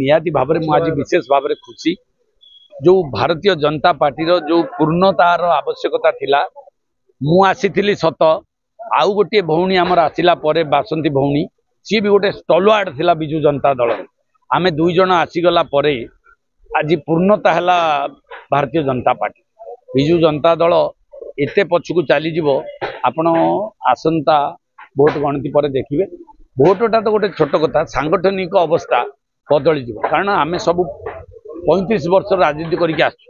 ନିହାତି ଭାବରେ ମୁଁ ଆଜି ବିଶେଷ ଭାବରେ ଖୁସି। ଯୋଉ ଭାରତୀୟ ଜନତା ପାର୍ଟିର ଯୋଉ ପୂର୍ଣ୍ଣତାର ଆବଶ୍ୟକତା ଥିଲା, ମୁଁ ଆସିଥିଲି ସତ, ଆଉ ଗୋଟିଏ ଭଉଣୀ ଆମର ଆସିଲା ପରେ, ବାସନ୍ତୀ ଭଉଣୀ, ସିଏ ବି ଗୋଟେ ଷ୍ଟଲୱାର୍ଡ ଥିଲା ବିଜୁ ଜନତା ଦଳରେ। ଆମେ 2 ଜଣ ଆସିଗଲା ପରେ ଆଜି ପୂର୍ଣ୍ଣତା ହେଲା ଭାରତୀୟ ଜନତା ପାର୍ଟି। ବିଜୁ ଜନତା ଦଳ ଏତେ ପଛକୁ ଚାଲିଯିବ, ଆପଣ ଆସନ୍ତା ଭୋଟ ଗଣତି ପରେ ଦେଖିବେ। ଭୋଟଟା ତ ଗୋଟେ ଛୋଟ କଥା, ସାଙ୍ଗଠନିକ ଅବସ୍ଥା ବଦଳିଯିବ। କାରଣ ଆମେ ସବୁ 35 ବର୍ଷ ରାଜନୀତି କରିକି ଆସିଛୁ।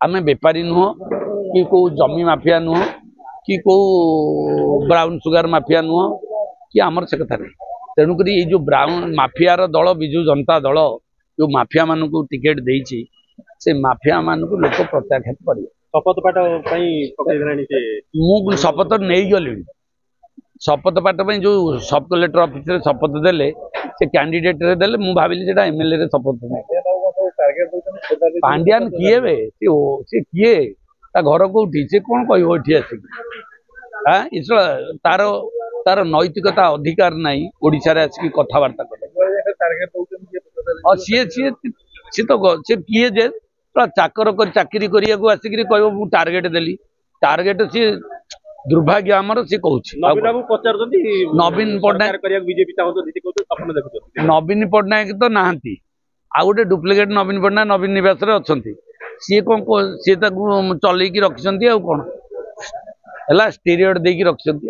ଆମେ ବେପାରୀ ନୁହଁ କି କୋଉ ଜମି ମାଫିଆ ନୁହଁ କି କୋଉ ବ୍ରାଉନ ସୁଗାର ମାଫିଆ ନୁହଁ, କି ଆମର ସେ କଥା ନାହିଁ। ତେଣୁକରି ଏଇ ଯୋଉ ବ୍ରାଉନ ମାଫିଆର ଦଳ ବିଜୁ ଜନତା ଦଳ ଯୋଉ ମାଫିଆ ମାନଙ୍କୁ ଟିକେଟ ଦେଇଛି, ସେ ମାଫିଆ ମାନଙ୍କୁ ଲୋକ ପ୍ରତ୍ୟାଖ୍ୟାତ କରିବେ। ଶପଥ ପାଠ ପାଇଁ ପକେଇଦେଲାଣି ସେ। ମୁଁ ଶପଥ ନେଇଗଲିଣି। ଶପଥ ପାଠ ପାଇଁ ଯୋଉ ସବ୍ କଲେକ୍ଟର ଅଫିସରେ ଶପଥ ଦେଲେ, ସେ କ୍ୟାଣ୍ଡିଡେଟରେ ଦେଲେ, ମୁଁ ଭାବିଲି ସେଟା ଏମଏଲଏ ରେ ଶପଥ ନେଲେ। ପାଣ୍ଡିଆନ କିଏ ବେ? ସେ କିଏ? ତା ଘର କୋଉଠି? ସେ କଣ କହିବ ଏଠି ଆସିକି? ତାର ତାର ନୈତିକତା ଅଧିକାର ନାହିଁ ଓଡ଼ିଶାରେ ଆସିକି କଥାବାର୍ତ୍ତା କରେ। ଆଉ ସିଏ ସିଏ ସିଏ ତ ସେ କିଏ ଯେ ଚାକର କରି ଚାକିରି କରିବାକୁ ଆସିକିରି କହିବ ମୁଁ ଟାର୍ଗେଟ ଦେଲି? ଟାର୍ଗେଟ ସିଏ ଦୁର୍ଭାଗ୍ୟ ଆମର, ସିଏ କହୁଛି। ନବୀନ ବାବୁ ପଚାରୁଛନ୍ତି, ନବୀନ ପଟ୍ଟନାୟକ କରିବାକୁ ବିଜେପି ଚାହୁଁଛନ୍ତି, ସେ କହୁଛନ୍ତି ସ୍ୱପ୍ନ ଦେଖୁଛନ୍ତି। ନବୀନ ପଟ୍ଟନାୟକ ତ ନାହାନ୍ତି, ଆଉ ଗୋଟେ ଡୁପ୍ଲିକେଟ ନବୀନ ପଟ୍ଟନାୟକ ନବୀନ ନିବାସରେ ଅଛନ୍ତି। ସିଏ କଣ, ସିଏ ତାକୁ ଚଲେଇକି ରଖିଛନ୍ତି, ଆଉ କଣ ହେଲା, ଷ୍ଟେରିଏଡ୍ ଦେଇକି ରଖିଛନ୍ତି।